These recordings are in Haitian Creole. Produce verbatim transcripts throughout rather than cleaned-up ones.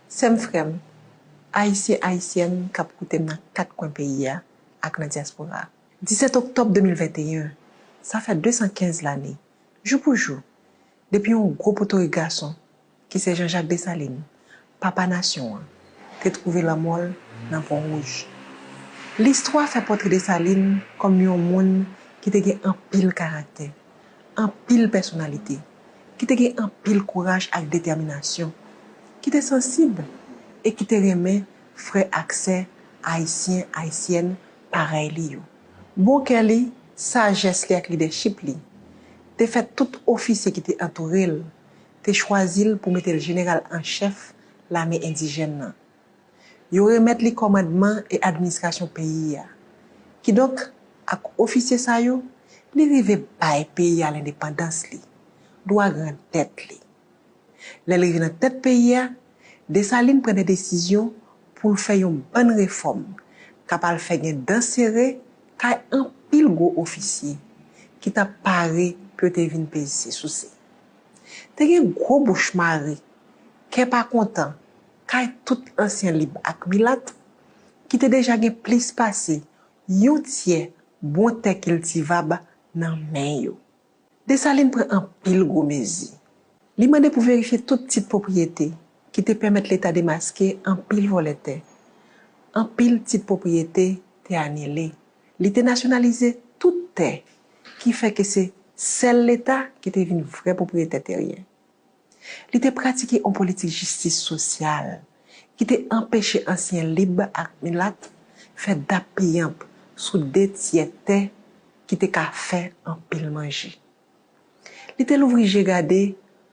Sè m, frè m, Ayisyen, Ayisyèn k ap koute m nan kat kwen peyi a ak nan dyaspora a. Disèt oktòb de mil venteyen, sa fè de san kenz lane, jou pou jou, depi yon gwo potorik gason, ki se Jean Jacques Dessalines, papa nasyon an, te twouve lanmò l nan Pon Wouj. Listwa fè pòtre Dessalines kòm yon moun ki te gen anpil karaktè, anpil pèsonalite, ki te gen anpil kouraj ak detèminasyon, ki te sansib e ki te renmen frè ak sè ayisyen, ayisyèn parèy li yo. Bon kè li, sajès li ak lidèchip li te fè tout ofisye ki te antoure l te chwazi l pou mete l jeneral an chèf lame endijèn nan. Yo remèt li kòmandman e administrasyon peyi a. Kidonk, ak ofisye sa yo, li rive bay peyi a lendepandans li, dwa grandèt li. Lè l rive nan tèt peyi a, Desalin pran de desizyon pou l fè yon bann refòm k ap al fè gen dan sere kay anpil gwo ofisye ki t ap pare pou yo te vin peze souse. Te gen gwo bouch mare, kè pa kontan, kay tout ansyen lib ak milat ki te deja gen plis pase yon tyè bon tè kiltivab nan men yo. Desalin pran anpil gwo mezi. Li mande pou verifye tout tit pwopriyete ki te pèmèt Leta demaske anpil vòlè tè. Anpil tit pwopriyete te anile. Li te nasyonalize tout tè, ki fè ke se sèl Leta ki te vin vrè pwopriyetè teryen. Li te pratike yon politik jistis sosyal ki te anpeche ansyen lib ak milat fè dappiyanp sou de tyè tè ki te ka fè anpil manje. Li te louvri je gade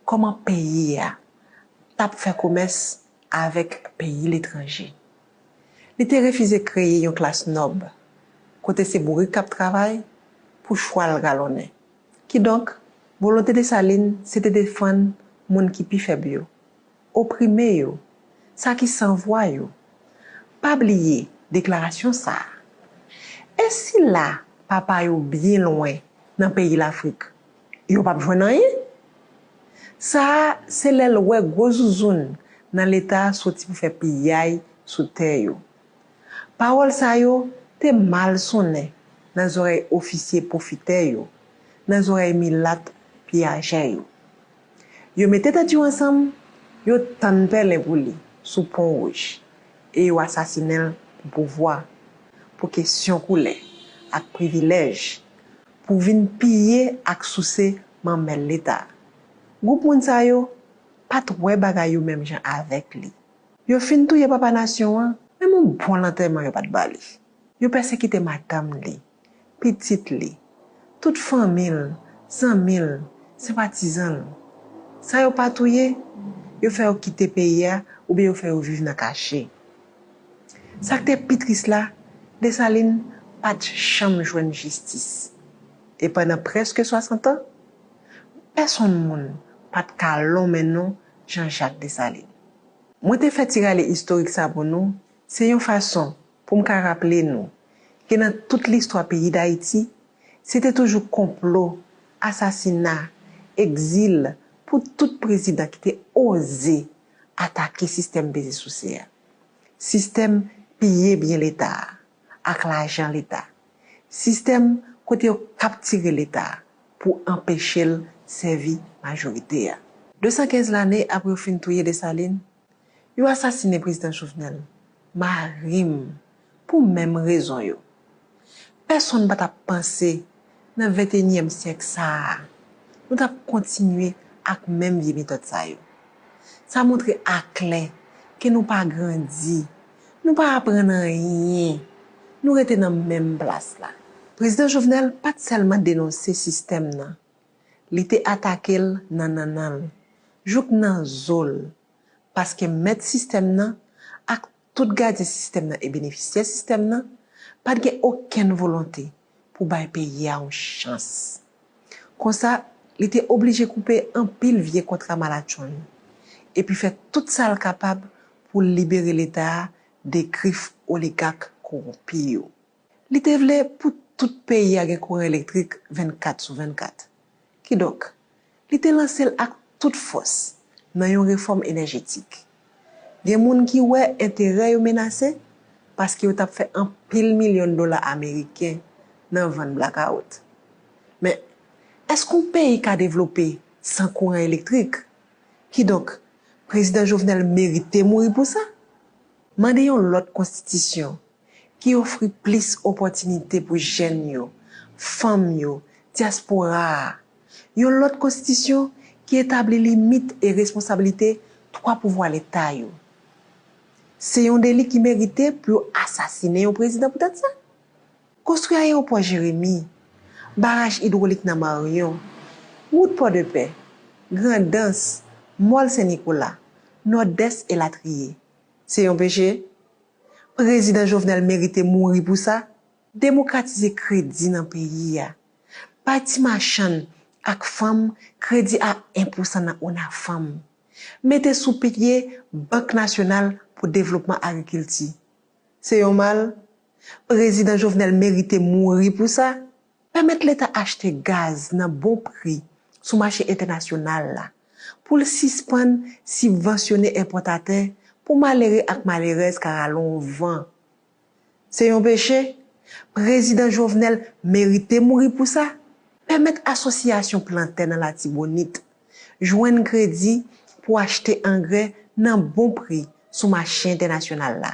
kòman peyi a t ap fè komès avèk peyi letranje. Li te refize kreye yon klas nòb, kote se bourik k ap travay pou chwal galonnen. Kidonk, volonte Desalin se te defann moun ki pi fèb yo, oprime yo, sa ki san vwa yo. Pa bliye deklarasyon sa a. E sila papa yo byen lwen nan peyi Lafrik, yo p ap jwenn anyen? Sa a, se lè l wè gwo zouzoun nan Leta soti pou fè piyay sou tè yo. Pawòl sa yo te mal sonnen nan zòrèy ofisye pwofitè yo, nan zòrèy milat piyajè yo. Yo mete tèt yo ansanm, yo tann pèlen pou li sou Pon Wouj e yo asasinen l pou pouvwa, pou kesyon koulè ak privilèj, pou vin piye ak souse manmèl Leta. Gwoup moun sa yo pa t wè bagay yo menm jan avèk li. Yo fin touye papa nasyon an, menm yon bon lantèman yo pa t ba li. Yo pèsekite madanm li, pitit li, tout fanmi l, zanmi l, senpatizan l. Sa yo pa touye, yo fè yo kite peyi a oubyen yo fè yo viv nan kache. Sa k te pi tris la, Desalin pa t janm jwenn jistis. E pandan prèske swasant an, pèsonn moun pa t ka lonmen non Jean Jacques Dessalines. Mwen te fè ti rale istorik sa pou nou, se yon fason pou m ka raple nou ke nan tout listwa peyi Dayiti, se te toujou konplo, asasina, egzil pou tout prezidan ki te oze atake sistèm peze souse a, sistèm piye byen Leta a ak lajan Leta, sistèm kote yo kaptire Leta a pou anpeche l sèvi majorite a. De san kenz lane apre yo fin touye Desalin, yo asasinen Prezidan Jovenel, mari m, pou menm rezon yo. Pèsonn pa t ap panse, nan venteyinyèm syèk sa a, nou t ap kontinye ak menm vye metòd sa yo. Sa montre aklè ke nou pa grandi, nou pa aprann anyen, nou rete nan menm plas la. Prezidan Jovenel pa t sèlman denonse sistèm nan, li te atake l nan nannan l, jouk nan zo l, paske mèt sistèm nan ak tout gadyen sistèm nan e benefisyè sistèm nan pa t gen okenn volonte pou bay peyi a yon chans. Konsa, li te oblije koupe anpil vye kontra malatchonn epi fè tout sa l kapab pou l libere Leta a de grif oligak kowonpi yo. Li te vle pou tout peyi a gen kouran elektrik vennkat sou vennkat. Kidonk, li te lanse l ak tout fòs nan yon refòm enèjetik. Gen moun ki wè enterè yo menase paske yo t ap fè anpil milyon dola ameriken nan vann blakawout. Men, èske yon peyi ka devlope san kouran elektrik? Kidonk, Prezidan Jovenel merite mouri pou sa? Mande yon lòt konstitisyon ki ofri plis opòtinite pou jèn yo, fanm yo, dyaspora a. Yon lòt konstitisyon ki etabli limit e responsablite twa pouvwa leta yo. Se yon deli ki merite pou yo asasinen yon prezidan poutèt sa? Konstwi ayewopò Jeremi, baraj idwolik nan Maryon, wout Pòdepè, Grandans, Mòl Sen Nikola, Nòdès elatriye. Se yon peche? Prezidan Jovenel merite mouri pou sa? Demokratize kredi nan peyi a. Bay ti machann ak fanm kredi a en pousan nan ONAFAM. Mete sou pye Bank Nasyonal pou Devlopman Agrikilti. Se yon mal? Prezidan Jovenel merite mouri pou sa? Pèmèt Leta achte gaz nan bon pri sou mache entènasyonal la, pou l sispann sibvansyone enpòtatè pou malere ak malerèz ka rale yon van. Se yon peche? Prezidan Jovenel merite mouri pou sa? Pèmèt asosyasyon plantè nan Latibonit jwenn kredi pou achte angrè nan bon pri sou mache entènasyonal la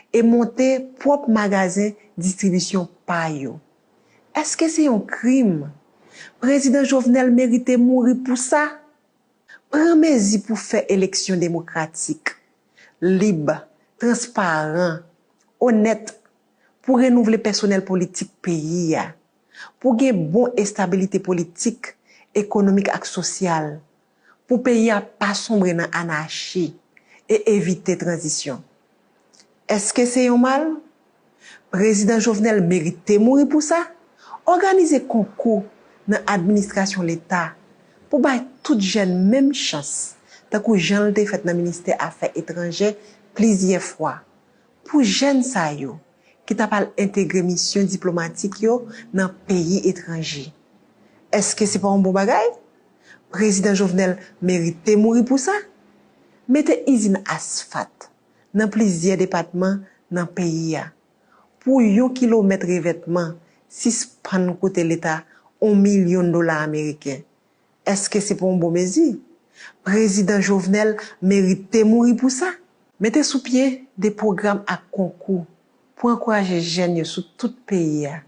e monte pwòp magazen distribisyon pa yo. Èske se yon krim? Prezidan Jovenel merite mouri pou sa? Pran mezi pou fè eleksyon demokratik, lib, transparan, onèt, pou renouvle pèsonèl politik peyi a, pou gen bon estabilite politik, ekonomik ak sosyal, pou peyi a pa sonbre nan anachi e evite tranzisyon. Èske se yon mal? Prezidan Jovenel merite mouri pou sa? Òganize konkou nan administrasyon Leta pou bay tout jèn menm chans, tankou jan l te fèt nan ministè afè etranjè plizyè fwa, pou jèn sa yo ki t ap al entegre misyon diplomatik yo nan peyi etranje. Èske se pa yon bon bagay? Prezidan Jovenel merite mouri pou sa? Mete izin asfat nan plizyè depatman nan peyi a, pou yon kilomèt revètman sispann koute Leta yon milyon dola ameriken. Èske se pa yon bon mezi? Prezidan Jovenel merite mouri pou sa? Mete sou pye de pwogram ak konkou pou ankouraje jèn yo sou tout peyi a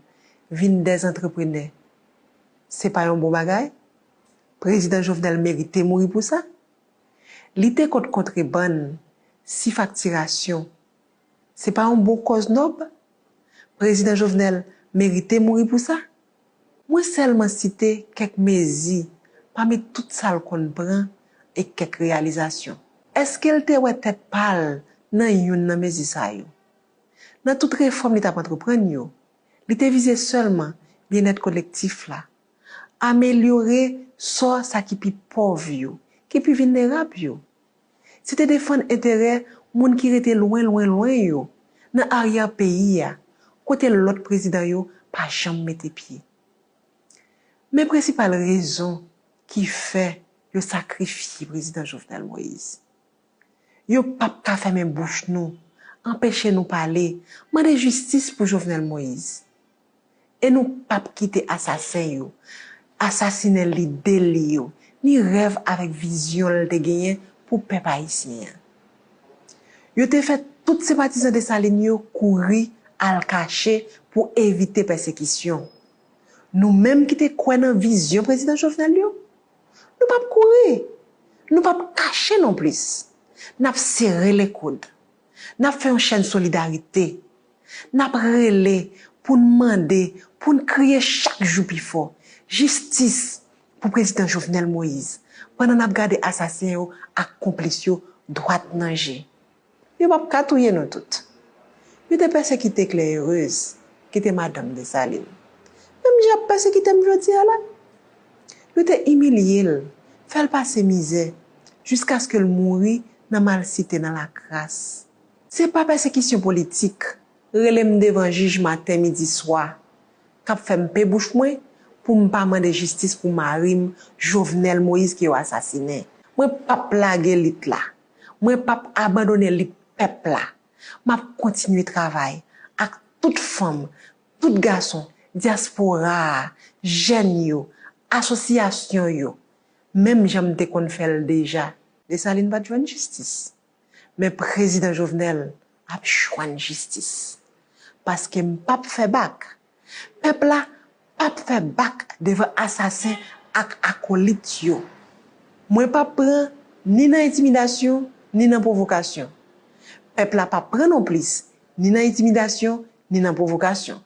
vin dè antreprenè. Se pa yon bon bagay? Prezidan Jovenel merite mouri pou sa? Lite kont kontrebann, sifaktirasyon, se pa yon bon kòz nòb? Prezidan Jovenel merite mouri pou sa? Mwen sèlman site kèk mezi pami tout sa l konn pran e kèk reyalizasyon. Èske l te wè tèt pa l nan youn nan mezi sa yo? Nan tout refòm li t ap antreprann yo, li te vize sèlman byennèt kolektif la, amelyore sò sa ki pi pòv yo, ki pi vilnerab yo. Se te defann enterè moun ki rete lwen, lwen, lwen yo, nan aryè peyi a, kote lòt prezidan yo pa janm mete pye. Men prensipal rezon ki fè yo sakrifye Prezidan Jovenel Moïse. Yo p ap ka fèmen bouch nou, anpeche nou pale, mande jistis pou Jovenel Moïse. E nou p ap kite asasen yo asasinen lide li yo, ni rèv avèk vizyon l te genyen pou pèp ayisyen an. Yo te fè tout senpatizan Desalin yo kouri al kache pou evite pèsekisyon. Nou menm ki te kwè nan vizyon Prezidan Jovenel yo, nou p ap kouri, nou p ap kache non plis. N ap sere lekoud. N ap fè yon chèn solidarite. N ap rele pou n mande, pou n kriye chak jou pi fò, jistis pou Prezidan Jovenel Moïse, pandan n ap gade asasen yo ak konplis yo dwat nan je. Yo p ap ka touye nou tout. Yo te pèsekite Claire Heureuse, ki te madanm Desalin. Menm jan y ap pèsekite m jodi a la. Yo te imilye l, fè l pase mizè, jiskaske l mouri nan malsite, nan lakras. Se pa pèsekisyon politik, rele m devan jij maten, midi, swa, k ap fè m pe bouch mwen pou m pa mande jistis pou mari m, Jovenel Moïse, ke yo asasinen. Mwen p ap lage lit la. Mwen p ap abandone lit pèp la. M ap kontinye travay ak tout fanm, tout gason, dyaspora a, jèn yo, asosyasyon yo, menm jan m te konn fè l deja. Desalin pa t jwenn jistis, men prezidan Jovenel ap jwenn jistis. Paske m p ap fè bak. Pèp la p ap fè bak devan asasen ak akolit yo. Mwen p ap pran ni nan entimidasyon, ni nan pwovokasyon. Pèp la p ap pran non plis, ni nan entimidasyon, ni nan pwovokasyon.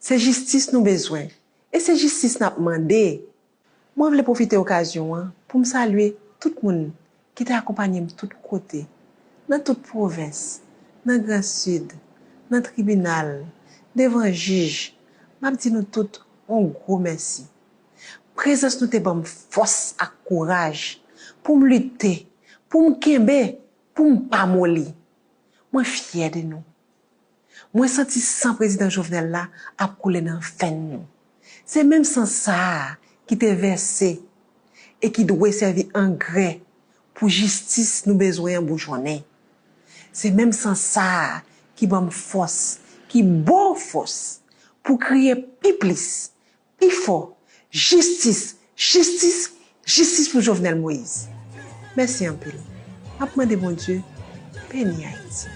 Se jistis nou bezwen, e se jistis n ap mande. Mwen vle pwofite okazyon an pou m salye tout moun ki te akonpanye m tout kote, nan tout pwovens, nan Gran Sid, nan tribinal, devan jij. M ap di nou tout on gwo mèsi. Prezans nou te ban m fòs ak kouraj pou m lite, pou m kenbe, pou m pa moli. Mwen fyè de nou. Mwen santi san prezidan Jovenel la ap koule nan venn nou. Se menm san sa a ki te vèse e ki dwe sèvi angrè pou jistis nou bezwen an boujonnen. Se menm san sa a ki ban m fòs, ki ba w fòs pou kriye pi plis, pi fò, jistis, jistis, jistis pou Jovenel Moïse. Mèsi anpil. M ap mande Bondye beni Ayiti.